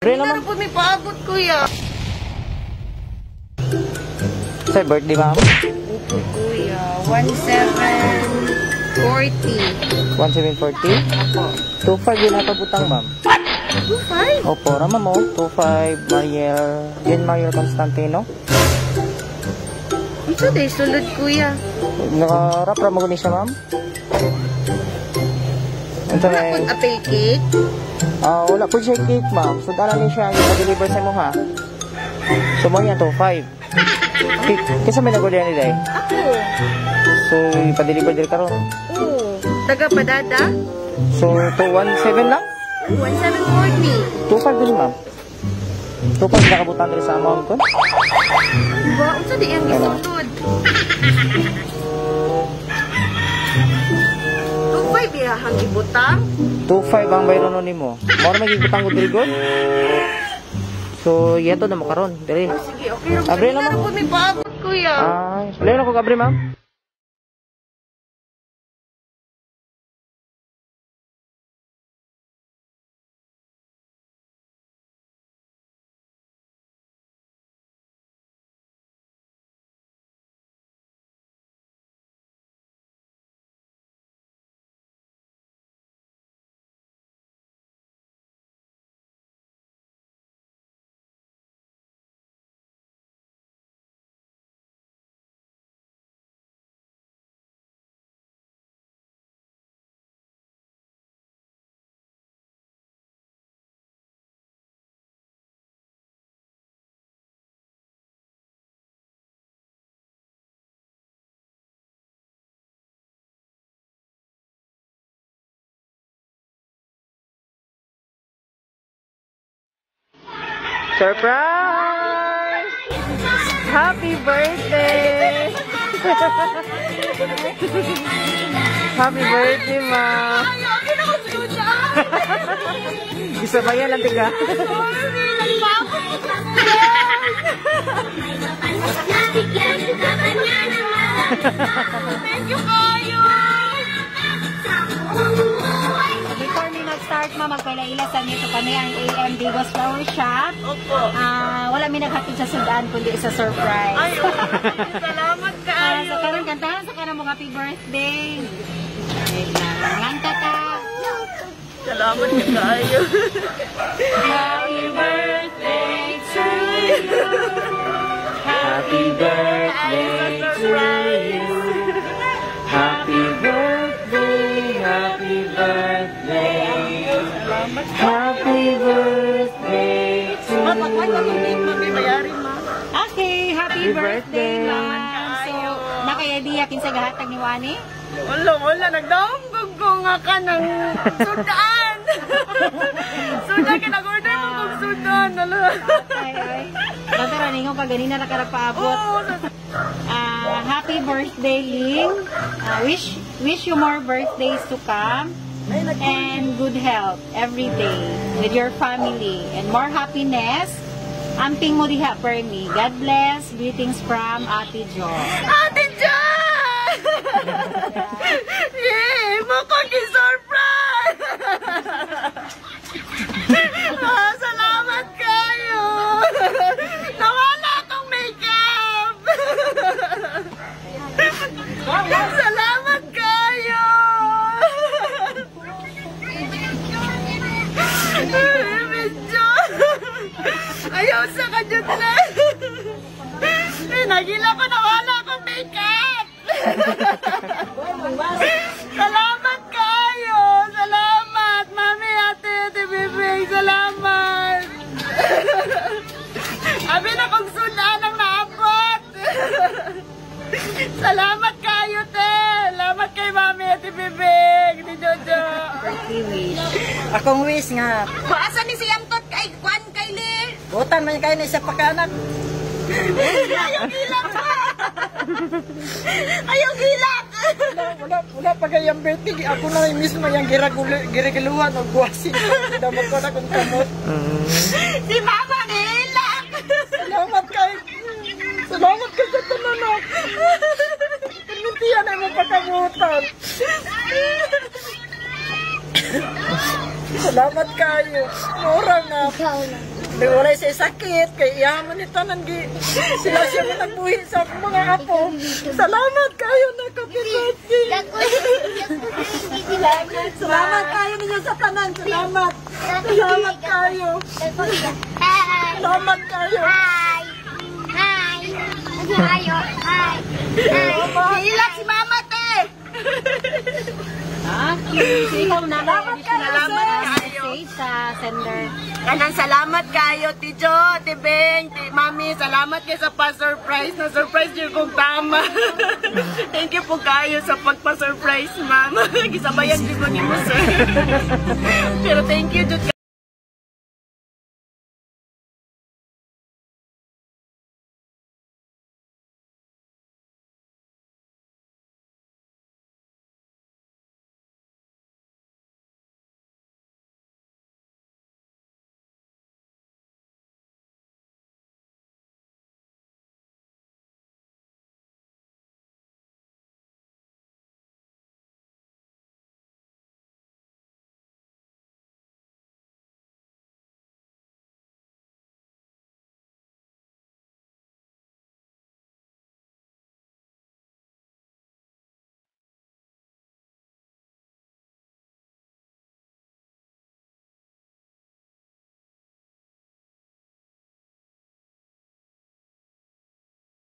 Kanina po may paabot, kuya. Sa birthday, ma'am? Opo, kuya. 1740. 1740? Opo. 25 yun napabutang, ma'am. 25? Opo, rama mo. 25, Mariel. Yan, Mariel Constantino. Ito day, sulod, kuya. Nakarap ra mo gani siya, ma'am. Ito Wala na pong apple cake? Ah, wala po siya cake, ma'am. So, dala ni siya. Ipa-deliver sa mo, ha? So, mo yan, 25. Kesa may nagulyan nila, eh. Ako. So, ipa-deliver dili karon. Oo. Taga padada? So, 217 lang? 1740. 25 din, ma'am. 25 nakabutan dili sa amount ko. Diba? Unsa di ang gisulod? 25 ihahang ibutang? 25 ang bayron nimo. Mao ra magibutang ko diri god. So, yeto na mo karon diri. Oh, sige, okay. Abre na, ma'am. po may paabot, kuya. Ay, layo na ko abre, ma'am. Surprise! Happy birthday! Happy birthday, ma! Isa ba yan, lantiga? Thank you, kayo! Before mi mag-start, ma, magpailaila sa nito kami ang AM Digos Flower Shop. Opo. Wala mi naghatid sa sudan, kundi sa surprise. Ay, oh, salamat kaayo. So karon kantahan sa kanang mong happy birthday. Wait lang. Nganta ka. Salamat kaayo. Happy birthday to you. Happy birthday to you. Happy birthday, happy birthday. Happy birthday to you. Okay, happy Happy birthday, birthday. ma'am. So, naka-idea kinsa gahatag ni Wani? Wala, wala. Nagdaong ko nga ka ng sudan. Sudan, ka nag-order mo kong sudan. Ala. Ay, ay. Basta ningon pa ganina ra ka nagpaabot. Oo, Happy birthday, Ling. Wish you more birthdays to come and good health every day with your family and more happiness. Amping mo diha, Permi. God bless. Greetings from Ate Jo. Ate Jo! Yay! Mukhang ki-surprise! Ah, salamat kayo! Nawala akong makeup! Salamat kayo! Ay, medyo! Ayaw sa kanyot na! Eh, nagila ko, nawala akong makeup! Salamat kayo! Salamat! Mami, ate, ate, bibig, salamat! Abi na kong sudan ang naabot! Salamat kayo, te! Salamat kay mami, ate, bibig, ni Jojo! Birthday wish. Akong wish nga, Maasa ni si Amtot kay Kwan kay Lee! butan man kayo na isa pagkaanak. Ayaw gilak pa! Ayaw gilak! Wala pa kayang birthday. Ako na yung mismo yung giraguluhan o buwasin. Damag ko na kung kamot. Si Mama gilak! Salamat kay... Salamat kay sa tanan. Permitiyan na imong pagkamutan. Salamat kayo. kayo. Mura na. Wala siya sakit, kay iya man ni tanan gi. Sila siya man nagbuhi sa akong mga apo. Salamat kayo na, happy birthday. Salamat kayo ninyo sa tanan. Salamat. Salamat kayo. Salamat kayo. Hi! Hi! Hi! Hi! Hilak si Mama, te! Okay. So ikaw na Salamat additional kayo. Message sa sender. Kanang salamat kayo, Tijo, Tibeng, Ti Mami, salamat kayo sa pa-surprise. Na-surprise yun kung tama. Thank you po kayo sa pagpa-surprise, ma'am. Gisabayan di ba mo, sir? Pero thank you, jud.